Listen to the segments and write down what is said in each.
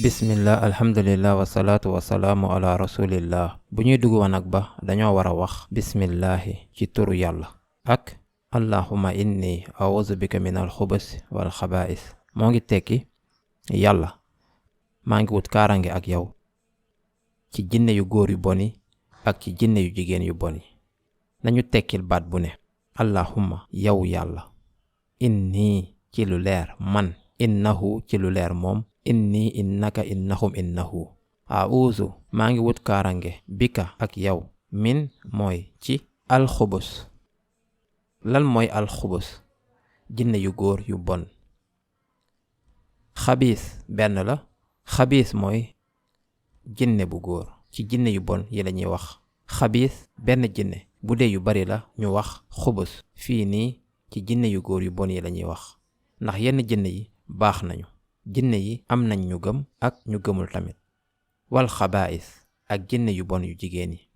bismillah alhamdulillah wasalaatu wasalaamu ala rasulillah. bu ñuy dugg wanag ba dañoo war a wax bismillahi ci turu yàlla ak allahumma inni a'udhu bika min alxubus wal xabaa'is. moo ngi tekki yàlla maa ngi wut kaarange ak yow ci jinne yu góor yu boni ak ci jinne yu jigéen yu boni. nañu tekkil baat bu ne allahumma yow yàlla, inni ci lu leer man, innahu ci lu leer moom, inni innaka innahum innahu. a'uuzu maa ngi wut kaarange bika ak yow, min mooy ci alxubus. lan mooy alxubus? jinne yu góor yu bon. xabiis benn la. xabiis mooy jinne bu góor. ci jinne yu bon yi lañuy wax xabiis benn jinne. bu dee yu bari la ñu wax xubus. fii nii ci jinne yu góor yu bon yi lañuy wax ndax yenn jinne yi baax nañu. jinne yi am nañ ñu gëm ak ñu gëmul tamit. wal xabaa'is ak jinne yu bon yu jigéen yi.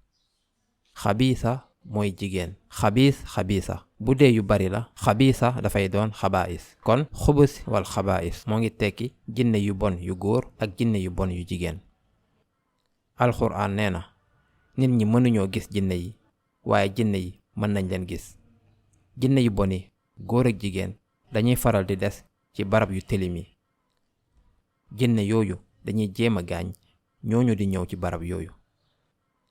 xabiisa mooy jigéen. xabiisa bu dee yu bari la xabiisa dafay doon xabaa'is. kon xubus wal xabaa'is moo ngi tekki jinne yu bon yu góor ak jinne yu bon yu jigéen. alxuraan nee na nit ñi mënuñoo gis jinne yi waaye jinne yi mën nañ leen gis. jinne yu bon yi góor ak jigéen dañuy faral di des ci barab yu tilim yi. jinne yooyu dañuy jéem a gaañ ñooñu di ñëw ci barab yooyu.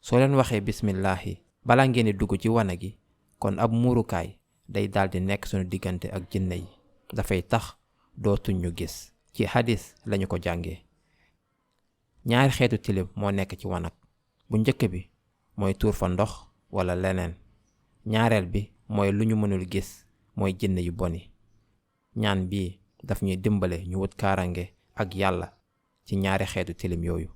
soo leen waxee bismillahi balaa ngeen di dugg ci wana gi kon ab muurukaay day daldi nekk sunu diggante ak jinne yi. dafay tax dootuñ ñu gis. ci hadis lañu ko jàngee. ñaari xeetu tilim moo nekk ci wanag. bu njëkk bi mooy tuur fa ndox wala leneen. ñaareel bi mooy lu ñu mënul gis mooy jinne yu boni. ñaan bii daf ñuy dimbale ñu wut kaarange ak yàlla ci ñaari xeetu tilim yooyu.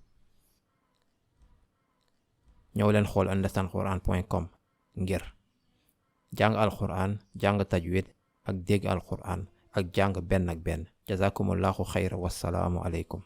ñëw leen xool understandquran.com ngir jàng alquran, jàng tajwid ak dégg alquran ak jàng benn ak benn. jazakumullahu xayra wassalaamu aleykum.